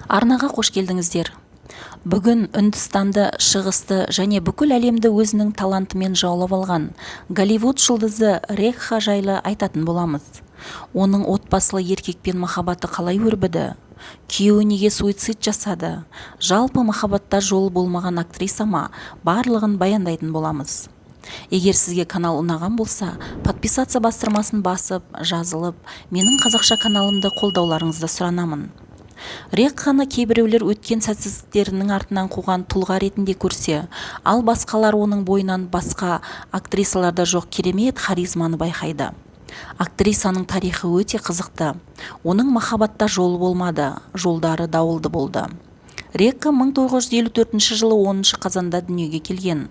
Арнаға қош келдіңіздер! Бүгін Үндістанды, Шығысты және бүкіл әлемді өзінің талантымен жаулап алған Голливуд жұлдызы Рекха жайлы айтатын боламыз. Оның отбасылы еркекпен махаббаты қалай өрбіді? Күйеуі неге суицид жасады? Жалпы, махаббатта жолы болмаған актриса ма? Барлығын баяндайтын боламыз. Егер сізге канал ұнаған болса, подписаться бастырмасын басып, жазылып, менің қазақша каналымды қолдауларыңызды сұранамын. Рекханы кейбіреулер өткен сәтсіздіктерінің артынан қуған тұлға ретінде көрсе, ал басқалар оның бойынан басқа актрисаларда жоқ керемет харизманы байқайды. Актрисаның тарихы өте қызықты. Оның махаббатта жолы болмады, жолдары дауылды болды. Рекха 1954 жылы 10 қазанда дүниеге келген.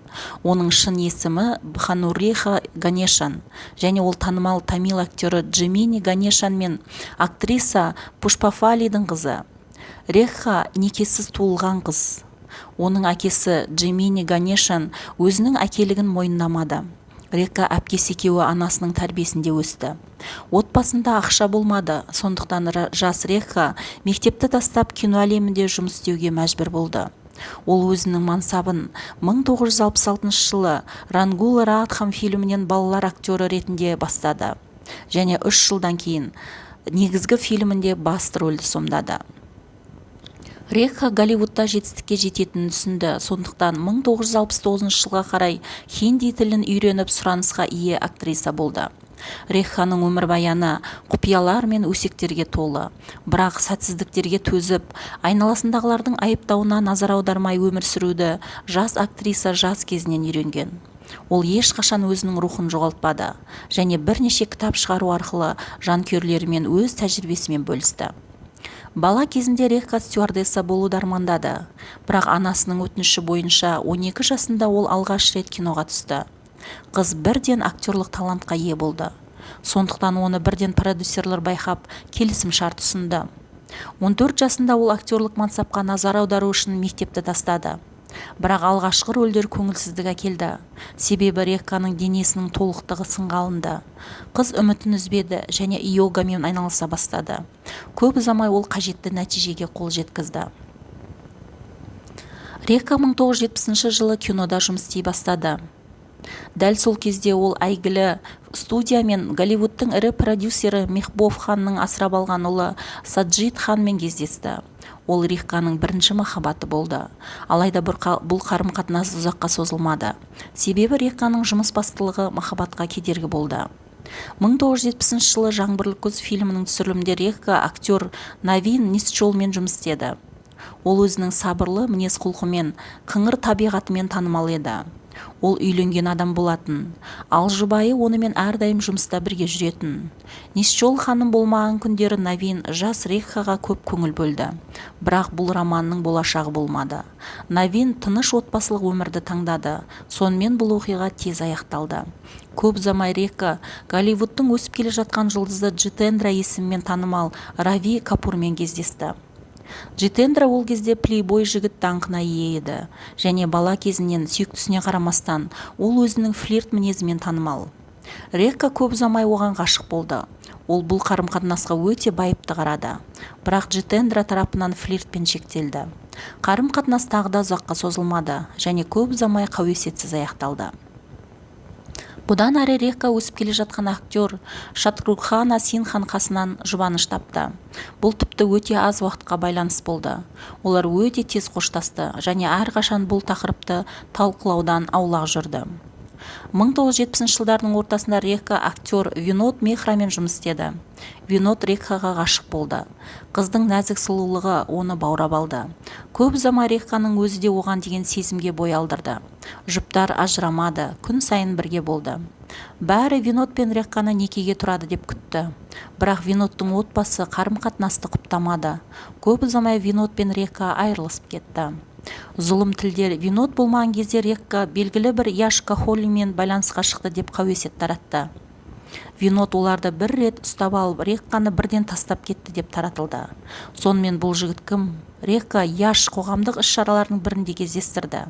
Оның шын есімі Бханурекха Ганешан және ол танымал тамил актері Джемини Ганешан мен актриса Пушпаваллидің қызы. Рекха некесіз туылған қыз. Оның әкесі Джемини Ганешан өзінің әкелігін мойындамады. Рекха әпкесі екеуі анасының тәрбиесінде өсті. Отбасында ақша болмады, сондықтан жас Рекха мектепті тастап, кино әлемінде жұмыс істеуге мәжбүр болды. Ол өзінің мансабын 1966 жылы «Рангула Радхам» фильмінен балалар актері ретінде бастады және 3 жылдан кейін негізгі фильмінде басты рөлді сомдады. Рекха Голливудта жетістікке жететінін түсінді, сондықтан 1969 жылға қарай хинди тілін үйреніп, сұранысқа ие актриса болды. Рекханың өмірбаяны құпиялар мен өсектерге толы. Бірақ сәтсіздіктерге төзіп, айналасындағылардың айыптауына назар аудармай өмір сүруді жас актриса жас кезінен үйренген. Ол ешқашан өзінің рухын жоғалтпады және бірнеше кітап шығару арқылы жанкүйерлерімен өз тәжірибесімен бөлісті. Бала кезінде Рекха стюардесса болуды армандады, бірақ анасының өтініші бойынша 12 жасында ол алғаш рет киноға түсті. Қыз бірден актерлық талантқа ие болды, сондықтан оны бірден продюсерлер байқап, келісімшарт ұсынды. 14 жасында ол актерлік мансапқа назар аудару үшін мектепті тастады. Бірақ алғашқы рөлдер көңілсіздік әкелді, себебі Рекханың денесінің толықтығы сынға алынды. Қыз үмітін үзбеді және йогамен айналыса бастады. Көп ұзамай ол қажетті нәтижеге қол жеткізді. Рекха 1970 жылы кинода жұмыс істей бастады. Дәл сол кезде ол әйгілі студия мен Голливудтың ірі продюсері Мехбоб Ханның асырап алған ұлы Саджид Ханмен кездесті. Ол Рекханың бірінші махаббаты болды. Алайда бұл қарым-қатынас ұзаққа созылмады, себебі Рекханың жұмысбастылығы махаббатқа кедергі болды. 1970 жылы «Жаңбырлы күз» фильмінің түсірілімінде Рекха актер Навин Нисчолмен жұмыс істеді. Ол өзінің сабырлы мінез-құлқымен, қыңыр табиғатымен танымал еді. Ол үйленген адам болатын, ал жұбайы онымен әрдайым жұмыста бірге жүретін. Нисчол ханым болмаған күндері Навин жас Рекхаға көп көңіл бөлді. Бірақ бұл романның болашағы болмады. Навин тыныш отбасылық өмірді таңдады, сонымен бұл оқиға тез аяқталды. Көп ұзамай Рекха Голливудтың өсіп келе жатқан жұлдызы Джитендра есімімен танымал Рави Капурмен кездесті. Джитендра ол кезде плейбой жігіт даңқына ие еді және бала кезінен сүйіктісіне қарамастан, ол өзінің флирт мінезімен танымал. Рекха көп ұзамай оған ғашық болды. Ол бұл қарым-қатынасқа өте байыпты қарады, бірақ Джитендра тарапынан флиртпен шектелді. Қарым-қатынас тағы да ұзаққа созылмады және көп ұзамай қауесетсіз аяқталды. Бұдан әрі Рекха өсіп келе жатқан актер Шатрукхана Синхан қасынан жұбаныш тапты. Бұл тіпті өте аз уақытқа байланыс болды. Олар өте тез қоштасты және әрқашан бұл тақырыпты талқылаудан аулақ жүрді. 1970 жылдардың ортасында Рекха актер Винод Мехрамен жұмыс істеді. Винод Рекхаға ғашық болды. Қыздың нәзік сұлулығы оны баурап алды. Көп ұзамай Рекханың өзі де оған деген сезімге бой алдырды. Жұптар ажырамады, күн сайын бірге болды. Бәрі Винод пен Рекханы некеге тұрады деп күтті. Бірақ Винодтың отбасы қарым-қатынасты құптамады. Көп ұзамай Винод пен Рекха айырылысып кетті. Зұлым тілдер Винод болмаған кезде Рекха белгілі бір Яш Кохлимен байланысқа шықты деп қауесет таратты. Винод оларды бір рет ұстап алып, Рекханы бірден тастап кетті деп таратылды. Сонымен, бұл жігіт кім? Рекха Яш қоғамдық іс-шаралардың бірінде кездестірді.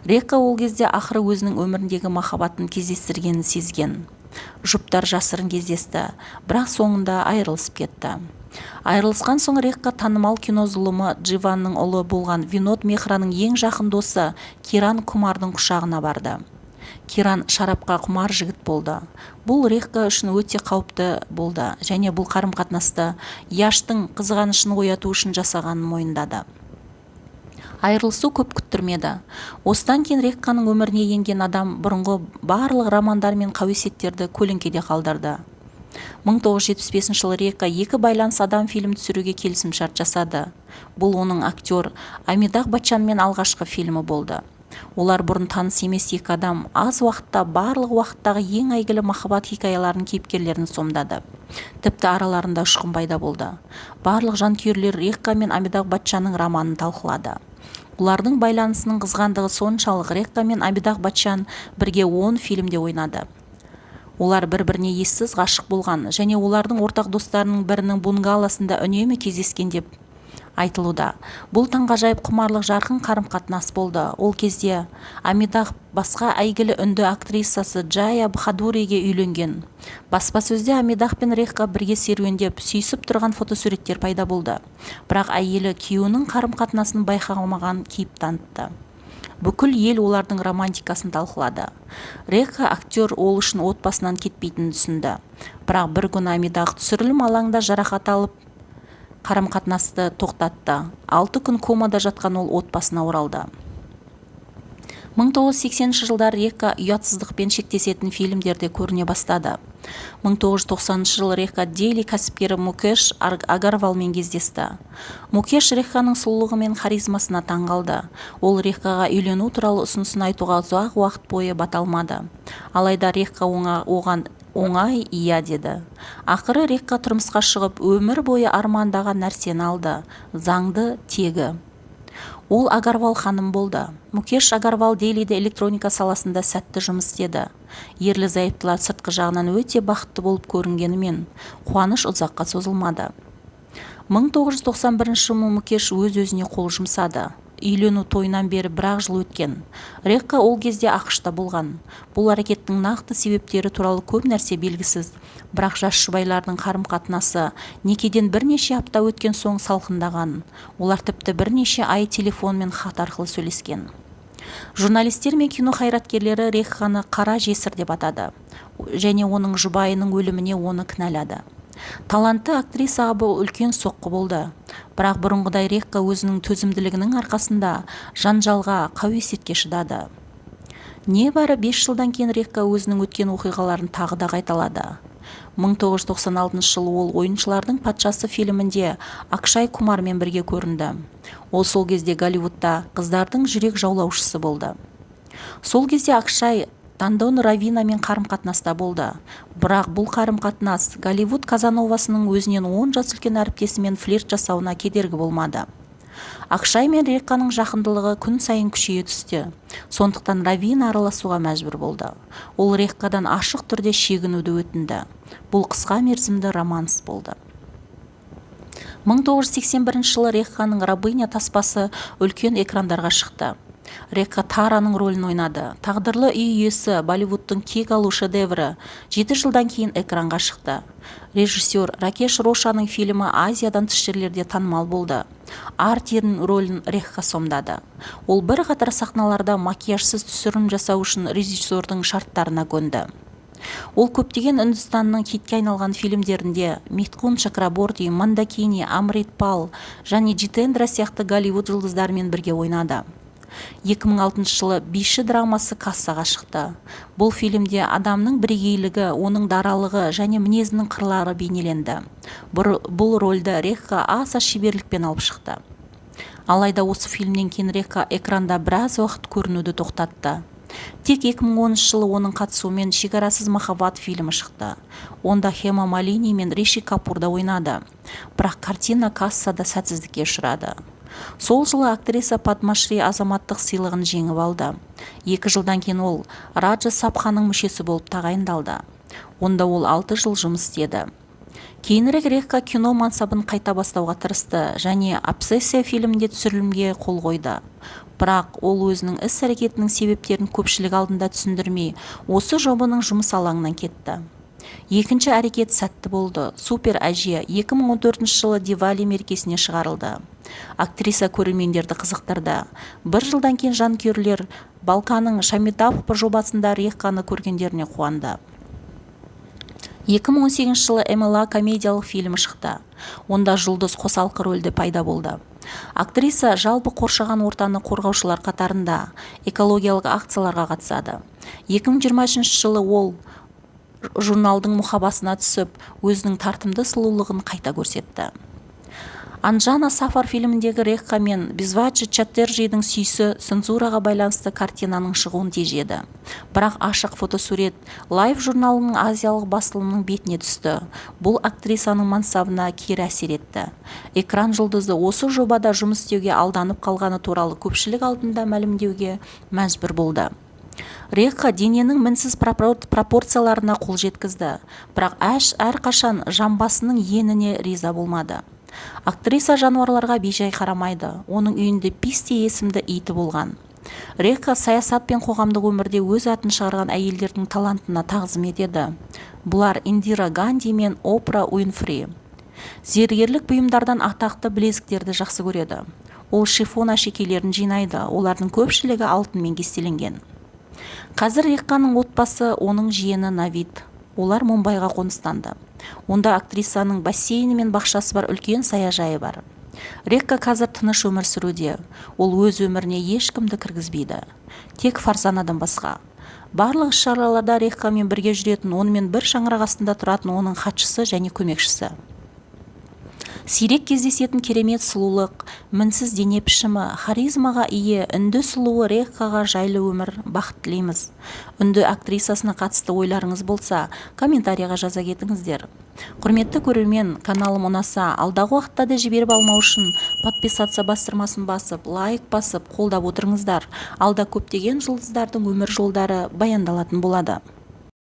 Рекха ол кезде ақыры өзінің өміріндегі махаббатын кездестіргенін сезген. Жұптар жасырын кездесті, бірақ соңында айырылысып кетті. Айырылысқан соң Рекха танымал кино зұлымы Дживанның ұлы болған Винод Мехраның ең жақын досы Киран Кумардың құшағына барды. Киран шарапқа құмар жігіт болды. Бұл Рекха үшін өте қауіпті болды және бұл қарым-қатынасты Яштың қызғанышын ояту үшін жасағанын мойындады. Айырылысу көп күттірмеді. Осыдан кейін Рекханың өміріне енген адам бұрынғы барлық романдар мен қауесеттерді көлеңкеде қалдырды. 1975 жылы Рекха «Екі байланыс адам» фильм түсіруге келісімшарт жасады. Бұл оның актер Амитабх Баччанмен алғашқы фильмі болды. Олар бұрын таныс емес екі адам аз уақытта барлық уақыттағы ең әйгілі махаббат хикаяларының кейіпкерлерін сомдады. Тіпті араларында ұшқын пайда болды. Барлық жанкүйерлер Рекха мен Амитабх Баччанның романын талқылады. Олардың байланысының қызғандығы соншалық, Рекха мен Амитабх Баччан бірге 10 фильмде ойнады. Олар бір-біріне ессіз ғашық болған және олардың ортақ достарының бірінің бунгалосында үнемі кездескен деп айтылуда. Бұл таңғажайып құмарлық жарқын қарым-қатынас болды. Ол кезде Амитабх басқа әйгілі үнді актрисасы Джая Бхадуриге үйленген. Баспасөзде Амитабх пен Рекха бірге серуендеп, сүйісіп тұрған фотосуреттер пайда болды. Бірақ әйелі күйеуінің қарым-қатынасын байқамаған кейіп танытты. Бүкіл ел олардың романтикасын талқылады. Рекха актер ол үшін отбасынан кетпейтінін түсінді. Бірақ бір күні Амитабх түсірілім алаңында жарақат алып, қарым-қатынасты тоқтатты. 6 күн комада жатқан ол отбасына оралды. 1980 жылдары Рекха ұятсыздықпен шектесетін фильмдерде көріне бастады. 1990 жылы Рекха Дели кәсіпкері Мукеш Агарвалмен кездесті. Мукеш Рекханың сұлулығы мен харизмасына таңғалды. Ол Рекхаға үйлену туралы ұсынысын айтуға ұзақ уақыт бойы бата алмады. Алайда Рекха оған оңай иә деді. Ақыры Рекха тұрмысқа шығып, өмір бойы армандаған нәрсені алды – заңды тегі. Ол Агарвал ханым болды. Мукеш Агарвал Делиде электроника саласында сәтті жұмыс істеді. Ерлі-зайыптылар сыртқы жағынан өте бақытты болып көрінгенімен, қуаныш ұзаққа созылмады. 1991 жылы Мукеш өз-өзіне қол жұмсады. Үйлену тойынан бері бір-ақ жыл өткен. Рекха ол кезде АҚШ-та болған. Бұл әрекеттің нақты себептері туралы көп нәрсе белгісіз, бірақ жас жұбайлардың қарым-қатынасы некеден бірнеше апта өткен соң салқындаған. Олар тіпті бірнеше ай телефон мен хат арқылы сөйлескен. Журналистер мен кино қайраткерлері Рекханы қара жесір деп атады және оның жұбайының өліміне оны кінәлады. Талантты актрисаға бұл үлкен соққы болды. Бірақ бұрынғыдай Рекха өзінің төзімділігінің арқасында жанжалға, қауесетке шыдады. Небәрі 5 жылдан кейін Рекха өзінің өткен оқиғаларын тағы да қайталады. 1996 жылы ол «Ойыншылардың патшасы» фильмінде Акшай Кумармен бірге көрінді. Ол сол кезде Голливудта қыздардың жүрек жаулаушысы болды. Сол кезде Акшай Тандон Равинамен қарым-қатынаста болды. Бірақ бұл қарым-қатынас Голливуд Казановасының өзінен 10 жас үлкен әріптесімен флирт жасауына кедергі болмады. Акшай мен Рекханың жақындылығы күн сайын күшейе түсті. Сондықтан Равина араласуға мәжбүр болды. Ол Рекхадан ашық түрде шегінуді өтінді. Бұл қысқа мерзімді романс болды. 1981 жылы Рекханың «Рабыня» таспасы үлкен экрандарға шықты. Рекха Тараның рөлін ойнады. «Тағдырлы үй иесі» Болливудтың кек алу шедеврі 7 жылдан кейін экранға шықты. Режиссер Ракеш Рошанның фильмі Азиядан тыс жерлерде танымал болды. Артидің рөлін Рекха сомдады. Ол бірқатар сахналарда макияжсыз түсірілім жасау үшін режиссердің шарттарына көнді. Ол көптеген Үндістанның хитке айналған фильмдерінде Митхун Чакраборти, Мандакини, Амрит Пал және Джитендра сияқты Голливуд жұлдыздарымен бірге ойнады. 2006 жылы «Биші» драмасы кассаға шықты. Бұл фильмде адамның бірегейлігі, оның даралығы және мінезінің қырлары бейнеленді. Бұл рөлді Рекха аса шеберлікпен алып шықты. Алайда осы фильмнен кейін Рекха экранда біраз уақыт көрінуді тоқтатты. Тек 2010 жылы оның қатысуымен «Шекарасыз махаббат» фильмі шықты. Онда Хема Малини мен Риши Капур да ойнады. Бірақ картина кассада сәтсіздікке ұшырады. Сол жылы актриса Падма Шри азаматтық сыйлығын жеңіп алды. 2 жылдан кейін ол Раджа Сабханың мүшесі болып тағайындалды. Онда ол 6 жыл жұмыс істеді. Кейінірек Рекха кино мансабын қайта бастауға тырысты және «Обсессия» фильмінде түсірілімге қол қойды. Бірақ ол өзінің іс-әрекетінің себептерін көпшілік алдында түсіндірмей, осы жобаның жұмыс алаңынан кетті. Екінші әрекет сәтті болды. «Супер әже» 2014 жылы Дивали мерекесіне шығарылды. Актриса көрермендерді қызықтырды. Бір жылдан кейін жанкүйерлер Балканың «Шамитабх» жобасында Рекханы көргендеріне қуанды. 2018 жылы «МЛА» комедиялық фильмі шықты. Онда жұлдыз қосалқы рөлде пайда болды. Актриса жалпы қоршаған ортаны қорғаушылар қатарында, экологиялық акцияларға қатысады. 2023 жылы ол журналдың мұқабасына түсіп, өзінің тартымды сұлулығын қайта көрсетті. «Анджана Сафар» фильміндегі Рекха мен Бисваджит Чаттерджидің сүйісі цензураға байланысты картинаның шығуын тежеді. Бірақ ашық фотосурет Life журналының азиялық басылымының бетіне түсті. Бұл актрисаның мансабына кері әсер етті. Экран жұлдызы осы жобада жұмыс істеуге алданып қалғаны туралы көпшілік алдында мәлімдеуге мәжбүр болды. Рекха дененің мінсіз пропорцияларына қол жеткізді, бірақ әрқашан жамбасының еніне риза болмады. Актриса жануарларға бейжай қарамайды. Оның үйінде Писти есімді иті болған. Рекха саясат пен қоғамдық өмірде өз атын шығарған әйелдердің талантына тағзым етеді. Бұлар: Индира Ганди мен Опра Уинфри. Зергерлік бұйымдардан атақты білезіктерді жақсы көреді. Ол шифон әшекейлерін жинайды, олардың көпшілігі алтынмен кестеленген. Қазір Рекханың отбасы оның жиені Навид. Олар Мумбайға қоныстанды. Онда актрисаның бассейні мен бақшасы бар үлкен саяжайы бар. Рекха қазір тыныш өмір сүруде. Ол өз өміріне ешкімді кіргізбейді. Тек Фарзанадан басқа. Барлық іс-шараларда Рекхамен бірге жүретін, онымен бір шаңырақ астында тұратын оның хатшысы және көмекшісі. Сирек кездесетін керемет сұлулық, мінсіз дене пішімі, харизмаға ие үнді сұлуы Рекхаға жайлы өмір, бақыт тілейміз. Үнді актрисасына қатысты ойларыңыз болса, комментарийға жаза кетіңіздер. Құрметті көрермен, каналым ұнаса, алдағы уақытта да жіберіп алмау үшін подписаться бастырмасын басып, лайк басып, қолдап отырыңыздар. Алда көптеген жұлдыздардың өмір жолдары баяндалатын болады.